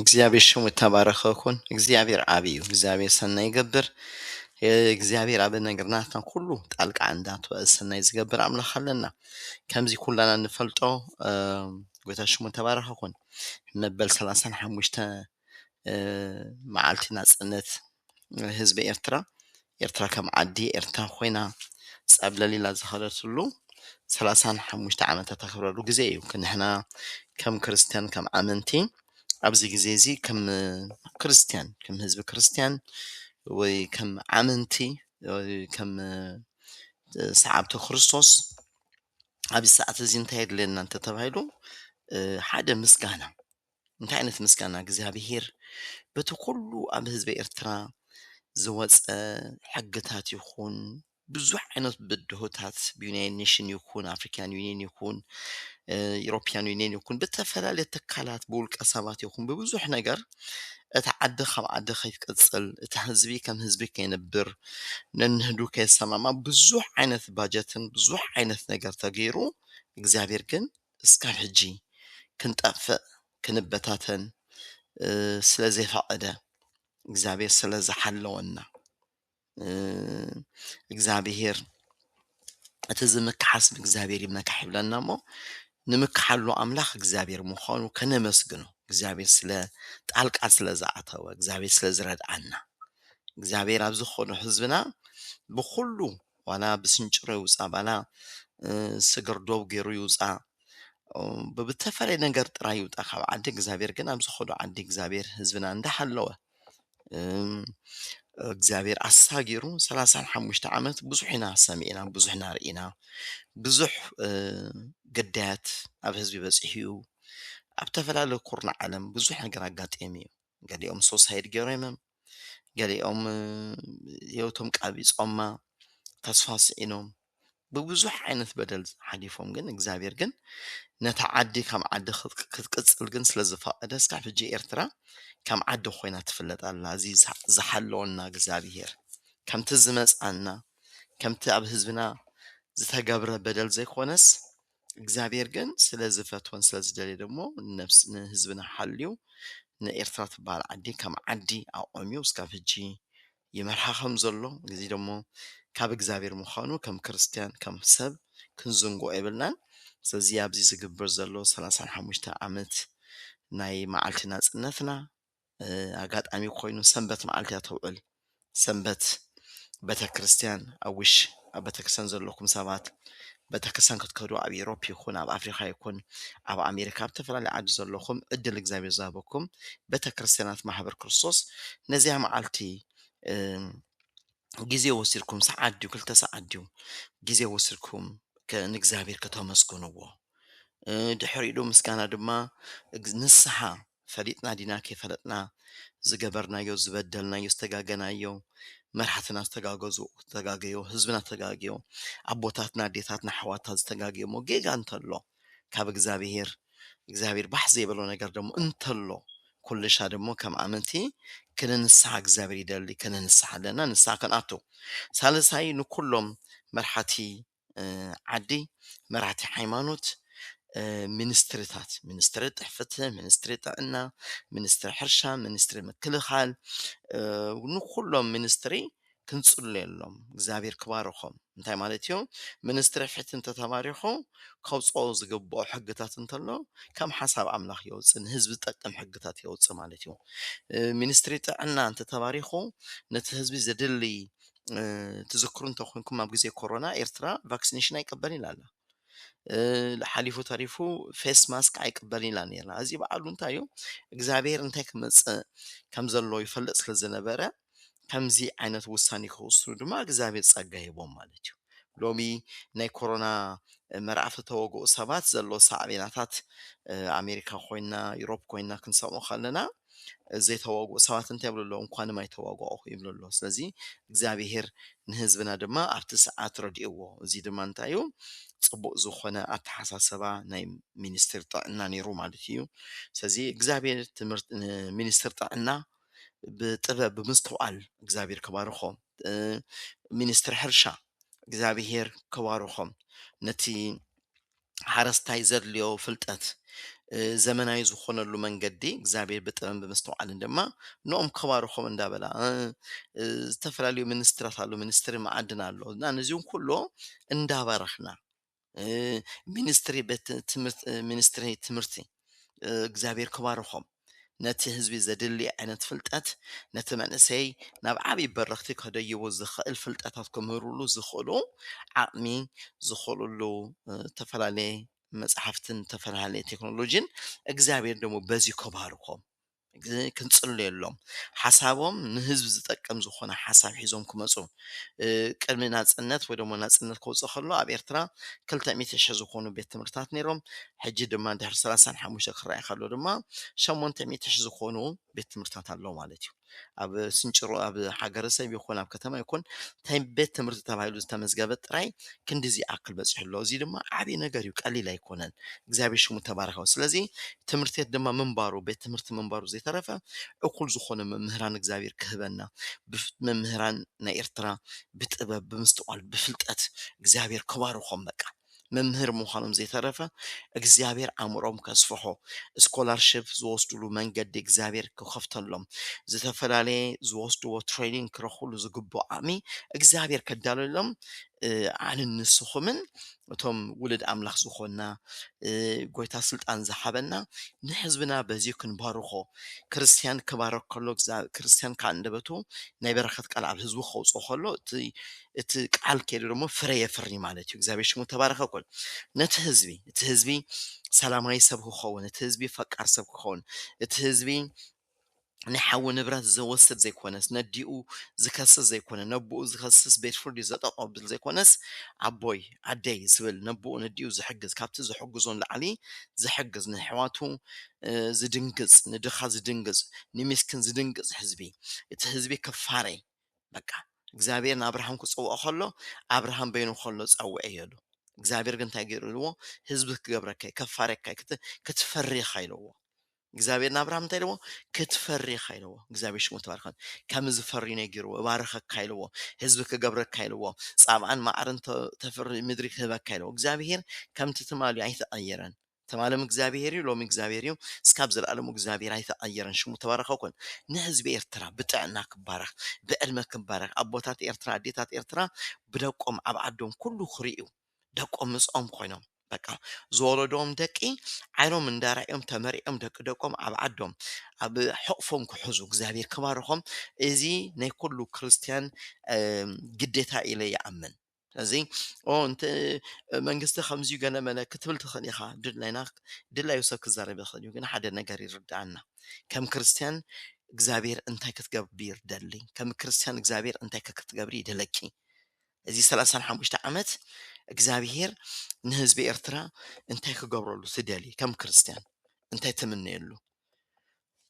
እግዚኣብሔር ሽሙ የተባረኸ ይኹን። እግዚኣብሔር ዓቢ እዩ። እግዚኣብሔር ሰናይ ይገብር። እግዚኣብሔር ኣብ ነገርናትና ኩሉ ጣልቃ እንዳተወ ሰናይ ዝገብር ኣምላኽ ኣለና። ከምዚ ኩላና ንፈልጦ፣ እ፣ ጎይታ ሽሙ ተባረኸ ይኹን። መበል ሰላሳን ሓሙሽተ፣ እ፣ መዓልቲ ናጽነት ህዝቢ ኤርትራ፣ ኤርትራ ከም ዓዲ ኤርትራ ኮይና ጸብለል ኢላ ዝኸደትሉ ሰላሳን ሓሙሽተ ዓመታት ተኽብረሉ ግዜ እዩ። ንሕና ከም ክርስትያን፣ ከም ኣመንቲ ኣብዚ ግዜ እዚ ከም ክርስትያን፣ ከም ህዝቢ ክርስትያን ወይ ከም ኣመንቲ ወይ ከም ሰዓብቲ ክርስቶስ ኣብዚ ሰዓት እዚ እንታይ የድልየና እንተተባሂሉ፣ እ፣ ሓደ ምስጋና። እንታይ ዓይነት ምስጋና? እግዚኣብሄር በቲ ኩሉ ኣብ ህዝቢ ኤርትራ ዝወጸ ሕግታት ይኹን፣ ብዙሕ ዓይነት ብድሆታት ብዩናይትድ ኔሽን ይኹን፣ ኣፍሪካን ዩኒየን ይኹን፣ እ፣ ኢሮፒያን ዩኒየን ይኹን፣ ብተፈላለየ ትካላት፣ ብውልቀ ሰባት ይኹን፣ ብብዙሕ ነገር እቲ ዓዲ ካብ ዓዲ ከይትቅጽል፣ እቲ ህዝቢ ከም ህዝቢ ከይነብር፣ ነንህዱ ከየሰማማ ብዙሕ ዓይነት ባጀትን ብዙሕ ዓይነት ነገር ተገይሩ፣ እግዚኣብሔር ግን እስካብ ሕጂ ክንጠፍእ፣ ክንበታተን፣ እ፣ ስለ ዘይፈቐደ፣ እግዚኣብሔር ስለ ዝሓለወና፣ እ፣ እግዚኣብሔር እቲ ዝምክሓስ ብእግዚኣብሔር ይመካሕ ይብለና እሞ፣ ንምክሓሉ ኣምላኽ እግዚኣብሔር ምዃኑ ከነመስግኖ፣ እግዚኣብሔር ስለ ጣልቃ ስለ ዝኣተወ፣ እግዚኣብሔር ስለ ዝረድኣና፣ እግዚኣብሔር ኣብ ዝኾኖ ህዝብና ብኹሉ ዋላ ብስንጭሮ ይውጻእ፣ ዋላ፣ እ፣ ስግር ዶብ ገይሩ ይውጻእ፣ ኦ፣ ብብተፈላለየ ነገር ጥራይ ይውጣ ካብ ዓዲ እግዚኣብሔር፣ ግን ኣብ ዝኾዶ ዓዲ እግዚኣብሔር ህዝብና እንዳሓለወ፣ እም፣ እግዚኣብሔር ኣሳጊሩ ሰላሳን ሓሙሽተ ዓመት ብዙሕ ኢና ሰሚዕና፣ ብዙሕ ኢና ርኢና፣ ብዙሕ፣ እ፣ ግዳያት ኣብ ህዝቢ በጺሑ እዩ። ኣብ ተፈላለየ ኩርናዕ ዓለም ብዙሕ ነገር ኣጋጢሙ እዩ። ገሊኦም ሱሳይድ ገይሮም እዮም። ገሊኦም፣ እ፣ ህይወቶም ቀቢጾማ፣ ተስፋ ስኢኖም፣ ብብዙሕ ዓይነት በደል ሓሊፎም፣ ግን እግዚኣብሔር ግን ነታ ዓዲ ከም ዓዲ ክት-፣ ክትቅጽል ግን ስለ ዝፈቐደ፣ እስካብ ሕጂ ኤርትራ ከም ዓዲ ኮይና ትፍለጥ ኣላ። እዚ ዝሓ-፣ ዝሓለወና እግዚኣብሔር፣ ከምቲ ዝመጻና፣ ከምቲ ኣብ ህዝብና ዝተገብረ በደል ዘይኮነስ፣ እግዚኣብሔር ግን ስለ ዝፈትወን ስለ ዝደልየ ደሞ ንነፍስ-፣ ንህዝብና ሓልዩ ንኤርትራ ትበሃል ዓዲ ከም ዓዲ ኣቆምዩ እስካብ ሕጂ ይመርሓ ከም ዘሎ፣ እዚ ደሞ ካብ እግዚኣብሔር ምዃኑ ከም ክርስትያን፣ ከም ሰብ ክንዝንግዖ የብልናን። ስለዚ ኣብዚ ዝግበር ዘሎ ሰላሳን ሓሙሽተ ዓመት ናይ መዓልቲ ናጽነትና፣ እ፣ ኣጋጣሚ ኮይኑ ሰንበት መዓልቲ እያ ተውዕል። ሰንበት ቤተክርስትያን ኣብ ውሽ-፣ ኣብ ቤተክርስትያን ዘለኩም ሰባት ቤተክርስትያን ክትከዱ ኣብ ኤሮፕ ይኹን ኣብ ኣፍሪካ ይኹን ኣብ ኣሜሪካ ኣብ ዝተፈላለዩ ዓዲ ዘለኹም ዕድል እግዚኣብሔር ዝሃበኩም ቤተክርስትያናት ማሕበር ክርስቶስ ነዚያ መዓልቲ፣ እ፣ ግዜ ወሲድኩም ሰዓት ድዩ ክልተ ሰዓት ድዩ ግዜ ወሲድኩም ከ-፣ ንእግዚኣብሔር ከተመስግንዎ። እ፣ ድሕሪኡ ምስጋና ድማ እግ-፣ ንስሓ ፈሊጥና ዲና ከይፈለጥና ዝገበርናዮ፣ ዝበደልናዮ፣ ዝተጋገናዮ፣ መራሕትና ዝተጋገዙ፣ ዝተጋገዮ፣ ህዝብና ዝተጋገዮ፣ ኣቦታትና፣ ኣዴታትና፣ ኣሕዋትና ዝተጋገዮሞ ጌጋ እንተሎ ካብ እግዚኣብሔር፣ እግዚኣብሔር ባሕ ዘይበሎ ነገር ደሞ እንተሎ፣ ኩልሻ ደሞ ከም ኣመንቲ ክንንስሓ እግዚኣብሔር ይደሊ፣ ክንንስሓ ኣለና፣ ንስሓ ክንኣቱ። ሳልሳይ ንኩሎም መርሓቲ፣ እ፣ ዓዲ፣ መራሕቲ ሃይማኖት፣ እ፣ ሚኒስትሪታት፣ ሚኒስትሪ ጥሕ-፣ ፍትሒ፣ ሚኒስትሪ ጥዕና፣ ሚኒስትሪ ሕርሻ፣ ሚኒስትሪ ምክልኻል፣ እ፣ ንኩሎም ሚኒስትሪ ክንጽልየሎም፣ እግዚኣብሔር ክባርኾም። እንታይ ማለት እዩ? ሚኒስትሪ ፍትሒ እንተተባሪኹ ከውጽኦ ዝግብኦ ሕግታት እንተሎ ከም ሓሳብ ኣምላኽ የውጽእ፣ ንህዝቢ ዝጠቅም ሕግታት የውጽእ ማለት እዩ። እ፣ ሚኒስትሪ ጥዕና እንተተባሪኹ ነቲ ህዝቢ ዘድሊ፣ እ፣ ትዝክሩ እንተኾይንኩም ኣብ ግዜ ኮሮና ኤርትራ ቫክሲኔሽን ኣይቅበልን ኢላ ኣላ። እ፣ ሓሊፉ ተሪፉ ፌስ ማስክ ኣይቅበልን ኢላ ነይራ። እዚ በዓሉ እንታይ እዩ? እግዚኣብሔር እንታይ ክመጽእ ከም ዘሎ ይፈልጥ ስለ ዝነበረ ከምዚ ዓይነት ውሳኔ ክወስኑ ድማ እግዚኣብሔር ጸጋ ሂቦም ማለት እዩ። ሎሚ ናይ ኮሮና መርዓ ዝተወግኡ ሰባት ዘሎ ሳዕቤናታት፣ እ፣ ኣሜሪካ ኮይና፣ ዩሮፕ ኮይና ክንሰምዖ ከለና፣ ዘይተዋግኡ ሰባት እንታይ ይብሉ ኣለዉ? እንኳንም ኣይተዋግኦኹ ይብሉ ኣለዉ። ስለዚ እግዚኣብሄር ንህዝብና ድማ ኣብቲ ሰዓት ረዲእዎ። እዚ ድማ እንታይ እዩ? ጽቡቕ ዝኾነ ኣተሓሳስባ ናይ ሚኒስትሪ ጥዕና ነይሩ ማለት እዩ። ስለዚ እግዚኣብሄር ትምህርት-፣ ሚኒስትሪ ጥዕና ብጥበብ ብምስትውዓል እግዚኣብሄር ክባርኾ። እ፣ ሚኒስትሪ ሕርሻ እግዚኣብሄር ክባርኾም። ነቲ ሓረስታይ ዘድልዮ ፍልጠት፣ ዘመናዊ ዝኾነሉ መንገዲ እግዚኣብሔር ብጥበብን ብምስትውዓልን ድማ ንኦም ክባርኾም እንዳበላ፣ ዝተፈላለዩ ሚኒስትራት ኣሎ፣ ሚኒስትሪ መዓድን ኣሎ፣ እና ነዚኦም ኩሎ እንዳባረኽና፣ ሚኒስትሪ ቤት ትምህርቲ፣ ሚኒስትሪ ትምህርቲ እግዚኣብሔር ክባርኾም፣ ነቲ ህዝቢ ዘድሊ ዓይነት ፍልጠት፣ ነቲ መንእሰይ ናብ ዓብዪ በረኽቲ ከደይቦ ዝኽእል ፍልጠታት ክምህርሉ ዝኽእሉ ዓቕሚ ዝኽእልሉ፣ ዝተፈላለየ መጽሓፍትን ዝተፈላለየ ቴክኖሎጂን እግዚኣብሔር ደሞ በዚ ክባርኾም ክንጽልየሎም፣ ሓሳቦም ንህዝቢ ዝጠቅም ዝኾነ ሓሳብ ሒዞም ክመጹ፣ ቅድሚ ናጽነት ወይ ደሞ ናጽነት ክወጽእ ከሎ ኣብ ኤርትራ ክልተ ሚእቲ ሽሕ ዝኾኑ ቤት ትምህርትታት ነይሮም። ሕጂ ድማ ድሕሪ ሰላሳን ሓሙሽተ ክረኣይ ከሎ ድማ ሸሞንተ ሚእቲ ሽሕ ዝኾኑ ቤት ትምህርትታት ኣለዉ ማለት እዩ። ኣብ ስንጭሮ፣ ኣብ ሃገረሰብ ይኹን ኣብ ከተማ ይኹን እንታይ ቤት ትምህርቲ ተባሂሉ ዝተመዝገበ ጥራይ ክንድዚ ይኣክል በጺሑ ኣሎ። እዚ ድማ ዓብዪ ነገር እዩ፣ ቀሊል ኣይኮነን። እግዚኣብሔር ሽሙ ተባረኸ። ስለዚ ትምህርቲ ቤት ድማ ምንባሩ፣ ቤት ትምህርቲ ምንባሩ ዘይተረፈ እኩል ዝኾነ መምህራን እግዚኣብሔር ክህበና፣ ብፍ-፣ መምህራን ናይ ኤርትራ ብጥበብ፣ ብምስትዋል፣ ብፍልጠት እግዚኣብሔር ክባርኾም በቃ። መምህር ምዃኖም ዘይተረፈ እግዚኣብሔር ኣእምሮም ከስፍሖ፣ ስኮላርሽፕ ዝወስድሉ መንገዲ እግዚኣብሔር ክኸፍተሎም፣ ዝተፈላለየ ዝወስድዎ ትሬኒንግ ክረኽብሉ ዝግብኦ ዓቕሚ እግዚኣብሔር ከዳልሎም፣ ኣንን ንስኹምን እቶም ውሉድ ኣምላኽ ዝኾንና፣ ጎይታ ስልጣን ዝሃበና ንህዝብና በዚ ክንባርኾ፣ ክርስትያን ክባረክ ከሎ፣ ክዛ-፣ ክርስትያን ካብ ኣንደበቱ ናይ በረኸት ቃል ኣብ ህዝቡ ከውፅኦ ከሎ፣ እቲ፣ እቲ ቃል ከይዱ ደሞ ፍረ የፍሪ ማለት እዩ። እግዚኣብሔር ሽሙ ተባረኸ ኩን። ነቲ ህዝቢ፣ እቲ ህዝቢ ሰላማዊ ሰብ ክኸውን፣ እቲ ህዝቢ ፈቃር ሰብ ክኸውን፣ እቲ ህዝቢ ናይ ሓዉ ንብረት ዝወስድ ዘይኮነስ፣ ነዲኡ ዝከስስ ዘይኮነ፣ ነቦኡ ዝከስስ ቤት ፍርዲ ዘጠቆብል ዘይኮነስ፣ ኣቦይ፣ ኣደይ ዝብል ነቦኡ ነዲኡ ዝሕግዝ፣ ካብቲ ዝሕግዞ ንላዕሊ ዝሕግዝ፣ ንሕዋቱ፣ እ፣ ዝድንግጽ፣ ንድኻ ዝድንግጽ፣ ንሚስኪን ዝድንግጽ ህዝቢ፣ እቲ ህዝቢ ክፋረ፣ በቃ፣ እግዚኣብሔር ንኣብርሃም ክጽውዖ ከሎ፣ ኣብርሃም በይኑ ከሎ ጸውዐዮ ኢሉ። እግዚኣብሔር ግን እንታይ ገይሩ ኢልዎ? ህዝቢ ክገብረካ እየ፣ ከፋርየካ እየ፣ ክት-፣ ክትፈሪ ኢኻ ኢልዎ። እግዚኣብሔር ንኣብርሃም እንታይ ኢልዎ? ክትፈሪ ኢኻ ኢልዎ። እግዚኣብሔር ሽሙ ተባረኸ። ከም ዝፈሪ ነጊርዎ፣ እባርኸካ ኢልዎ፣ ህዝቢ ክገብረካ ኢልዎ፣ ጻብኣን ማዕርን ተ-፣ ተፍሪ ምድሪ ክህበካ ኢልዎ። እግዚኣብሔር ከምቲ ትማሊ ኣይተቐየረን። ትማለም እግዚኣብሔር እዩ፣ ሎሚ እግዚኣብሔር እዩ፣ እስካብ ዘለኣለሙ እግዚኣብሔር ኣይተቐየረን። ሽሙ ተባረኸ ኩን። ንህዝቢ ኤርትራ ብጥዕና ክባረኽ፣ ብዕድመ ክባረኽ፣ ኣቦታት ኤርትራ፣ ኣዴታት ኤርትራ ብደቆም ኣብ ዓዶም ኩሉ ክርእዩ፣ ደቆም ምስኦም ኮይኖም፣ በቃ፣ ዝወለዶም ደቂ ዓይኖም እንዳረኣዮም ተመሪዖም፣ ደቂ ደቆም ኣብ ዓዶም ኣብ ሕቕፎም ክሕዙ እግዚኣብሔር ክባርኾም፣ እዚ ናይ ኩሉ ክርስትያን፣ እ፣ ግዴታ ኢለ ይኣምን። ስለዚ፣ ኦ፣ እንተ መንግስቲ ከምዚ ገለ መለ ክትብል ትኽእል ኢኻ። ድላይና፣ ድላዩ ሰብ ክዛረብ ይኽእል እዩ፣ ግን ሓደ ነገር ይርድኣና። ከም ክርስትያን እግዚኣብሔር እንታይ ክትገብሪ ይደሊ? ከም ክርስትያን እግዚኣብሔር እንታይ ክትገብሪ ይደለኪ? እዚ ሰላሳን ሓሙሽተ ዓመት እግዚኣብሔር ንህዝቢ ኤርትራ እንታይ ክገብረሉ ትደሊ? ከም ክርስትያን እንታይ ትምነየሉ?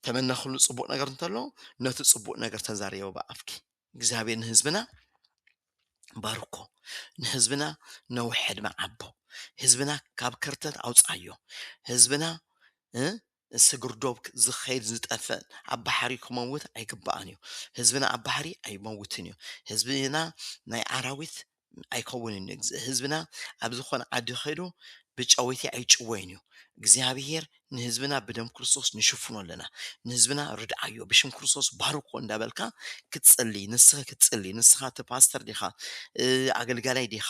ተመነኽሉ ጽቡቕ ነገር እንተሎ፣ ነቲ ጽቡቕ ነገር ተዛረዮ ብኣፍኪ። እግዚኣብሔር ንህዝብና ባርኮ፣ ንህዝብና ነዊሕ ዕድመ ዓቦ፣ ህዝብና ካብ ከርተት ኣውጻዮ፣ ህዝብና፣ እ፣ ስግር ዶብ ዝኸይድ ዝጠፍእ ኣብ ባሕሪ ክመውት ኣይግባእን እዩ። ህዝብና ኣብ ባሕሪ ኣይመውትን እዩ። ህዝብና ናይ ኣራዊት ኣይከውንን እዩ። ግዝ-፣ ህዝብና ኣብ ዝኾነ ዓዲ ኸይዱ ብጨወይቲ ኣይጭወይን እዩ። እግዚኣብሔር ንህዝብና ብደም ክርስቶስ ንሽፍኖ ኣለና። ንህዝብና ርድዓዮ፣ ብሽም ክርስቶስ ባርኮ እንዳበልካ ክትጽሊ፣ ንስኻ ክትጽሊ፣ ንስኻ እቲ ፓስተር ዲኻ፣ እ፣ ኣገልጋላይ ዲኻ?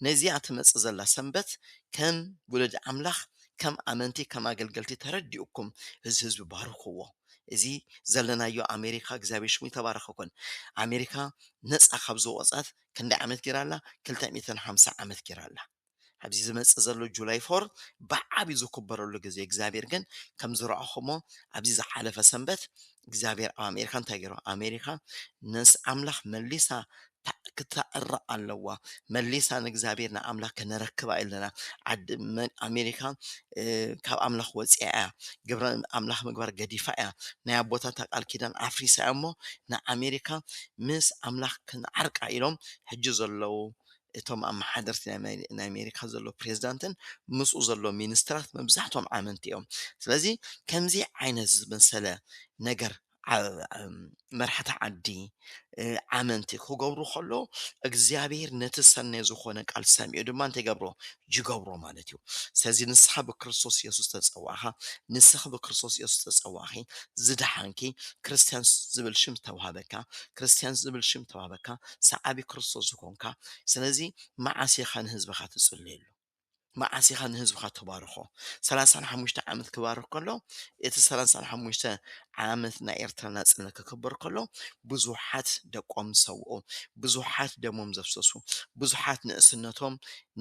ነዚኣ ትመጽእ ዘላ ሰንበት ከም ውሉድ ኣምላኽ፣ ከም ኣመንቲ፣ ከም ኣገልገልቲ ተረዲኡኩም እዚ ህዝቢ ባርክዎ። እዚ ዘለናዮ ኣሜሪካ እግዚኣብሔር ሽሙ ይተባረኸ ኩን። ኣሜሪካ ነጻ ካብ ዝወጸት ክንደይ ዓመት ጌራ ኣላ? ክልተ ሚእትን ሓምሳ ዓመት ጌራ ኣላ። ኣብዚ ዝመጽእ ዘሎ ጁላይ ፎር ብዓቢ ዝክበረሉ ግዜ እግዚኣብሔር ግን ከም ዝረኣኹሞ ኣብዚ ዝሓለፈ ሰንበት እግዚኣብሔር ኣብ ኣሜሪካ እንታይ ገይሩ? ኣሜሪካ ነስ ኣምላኽ መሊሳ ታ-፣ ክተዕርቕ ኣለዋ። መሊሳ ንእግዚኣብሔር ንኣምላኽ ከነረክባ ኣለና። ዓዲ መ-፣ ኣሜሪካ፣ እ፣ ካብ ኣምላኽ ወጺኣ እያ። ግብረ ኣምላኽ ምግባር ገዲፋ እያ። ናይ ኣቦታታ ቃል ኪዳን ኣፍሪሳ እያ እሞ ንኣሜሪካ ምስ ኣምላኽ ክንዓርቃ ኢሎም ሕጂ ዘለዉ እቶም ኣመሓደርቲ ናይ ኣሜ-፣ ናይ ኣሜሪካ ዘሎ ፕሬዚዳንትን ምስኡ ዘሎ ሚኒስትራት መብዛሕትኦም ኣመንቲ እዮም። ስለዚ ከምዚ ዓይነት ዝመሰለ ነገር መራሕቲ ዓዲ ኣመንቲ ክገብሩ ከሎ እግዚኣብሔር ነቲ ሰናይ ዝኾነ ቃል ሰሚዑ ድማ እንታይ ገብሮ? ይገብሮ ማለት እዩ። ስለዚ ንስኻ ብክርስቶስ የሱስ ተጸዋዕኻ፣ ንስኻ ብክርስቶስ የሱስ ተጸዋዕኺ፣ ዝደሓንኪ፣ ክርስትያን ዝብል ሽም ዝተዋህበካ፣ ክርስትያን ዝብል ሽም ዝተዋህበካ፣ ሰዓቢ ክርስቶስ ዝኾንካ፣ ስለዚ መዓስ ኢኻ ንህዝብኻ ትጽልየሉ? መዓስ ኢኻ ንህዝብኻ ተባርኾ? ሰላሳን ሓሙሽተ ዓመት ክባርኽ ከሎ፣ እቲ ሰላሳን ሓሙሽተ ዓመት ናይ ኤርትራ ናጽነት ክክበር ከሎ፣ ብዙሓት ደቆም ዝሰውኡ፣ ብዙሓት ደሞም ዘፍሰሱ፣ ብዙሓት ንእስነቶም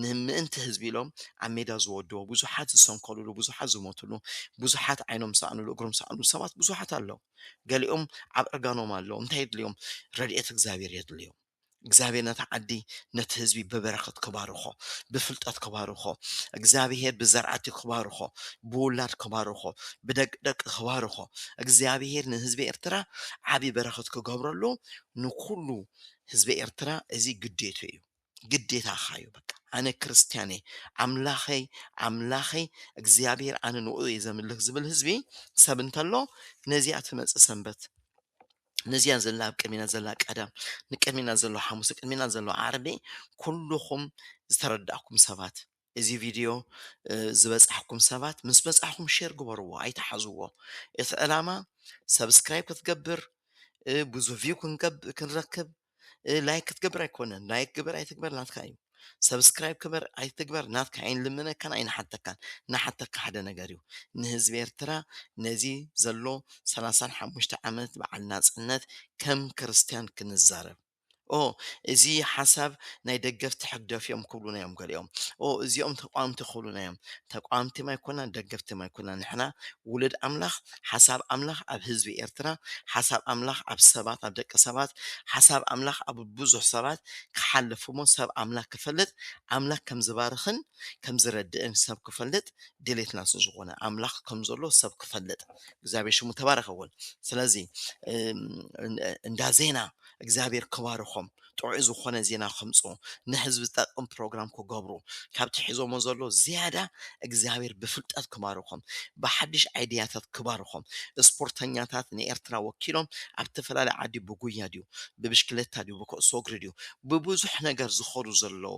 ንምእንቲ ህዝቢ ኢሎም ኣብ ሜዳ ዝወድዎ፣ ብዙሓት ዝሰንከሉሉ፣ ብዙሓት ዝሞትሉ፣ ብዙሓት ዓይኖም ዝሰኣኑሉ፣ እግሮም ዝሰኣኑሉ ሰባት ብዙሓት ኣለዉ። ገሊኦም ኣብ እርጋኖም ኣለዉ። እንታይ የድልዮም? ረድኤት እግዚኣብሔር የድልዮም። እግዚኣብሔር ነቲ ዓዲ፣ ነቲ ህዝቢ ብበረኸት ክባርኾ፣ ብፍልጠት ክባርኾ፣ እግዚኣብሔር ብዘርዓቲ ክባርኾ፣ ብውላድ ክባርኾ፣ ብደቂ ደቂ ክባርኾ። እግዚኣብሔር ንህዝቢ ኤርትራ ዓቢ በረኸት ክገብረሉ ንኩሉ ህዝቢ ኤርትራ እዚ ግዴቱ እዩ። ግዴታኻ እዩ። በቃ ኣነ ክርስትያን እየ፣ ኣምላኸይ፣ ኣምላኸይ እግዚኣብሔር ኣነ ንኡ እየ ዘምልኽ ዝብል ህዝቢ ሰብ እንተሎ ነዚኣ ትመጽእ ሰንበት ነዚኣ ዘላ ኣብ ቅድሚና ዘላ ቀዳም፣ ንቅድሚና ዘሎ ሓሙስ፣ ንቅድሚና ዘሎ ዓርቢ፣ ኩልኹም ዝተረዳእኩም ሰባት፣ እዚ ቪድዮ፣ እ፣ ዝበጻሕኩም ሰባት፣ ምስ በጻሕኩም ሼር ግበርዎ፣ ኣይትሓዝዎ። እቲ ዕላማ ሰብስክራይብ ክትገብር፣ እ፣ ብዙ ቪው ክንገብ-፣ ክንረክብ፣ እ፣ ላይክ ክትገብር ኣይኮነን። ላይክ ግበር ኣይትግበር ናትካ እዩ። ሰብስክራይብ ግበር ኣይትግበር ናትካ፣ ኣይንልምነካን ኣይንሓተካን። ንሓተካ ሓደ ነገር እዩ። ንህዝቢ ኤርትራ ነዚ ዘሎ ሰላሳን ሓሙሽተ ዓመት በዓል ናጽነት ከም ክርስትያን ክንዛረብ። ኦ፣ እዚ ሓሳብ ናይ ደገፍቲ ሕግደፍ እዮም ክብሉና እዮም ገሊኦም። ኦ፣ እዚኦም ተቋምቲ ክብሉና እዮም። ተቋምቲ ማይኮና፣ ደገፍቲ ማይኮና። ንሕና ውሉድ ኣምላኽ፣ ሓሳብ ኣምላኽ ኣብ ህዝቢ ኤርትራ፣ ሓሳብ ኣምላኽ ኣብ ሰባት፣ ኣብ ደቂ ሰባት፣ ሓሳብ ኣምላኽ ኣብ ብዙሕ ሰባት ክሓልፍ እሞ ሰብ ኣምላኽ ክፈልጥ፣ ኣምላኽ ከም ዝባርኽን ከም ዝረድእን ሰብ ክፈልጥ ድሌትና ስለ ዝኾነ፣ ኣምላኽ ከም ዘሎ ሰብ ክፈልጥ፣ እግዚኣብሔር ሽሙ ተባረኸ እውን። ስለዚ፣ እም፣ እንዳ ዜና እግዚኣብሔር ክባርኾም፣ ጥዑይ ዝኾነ ዜና ከምጽኡ፣ ንህዝቢ ዝጠቅም ፕሮግራም ክገብሩ፣ ካብቲ ሒዞሞ ዘሎ ዝያዳ እግዚኣብሔር ብፍልጠት ክባርኾም፣ ብሓድሽ ኣይድያታት ክባርኾም። ስፖርተኛታት ንኤርትራ ወኪሎም ኣብ ዝተፈላለየ ዓዲ ብጉያ ድዩ፣ ብብሽክለታ ድዩ፣ ብኩዕሶ እግሪ ድዩ፣ ብብዙሕ ነገር ዝኸዱ ዘለዉ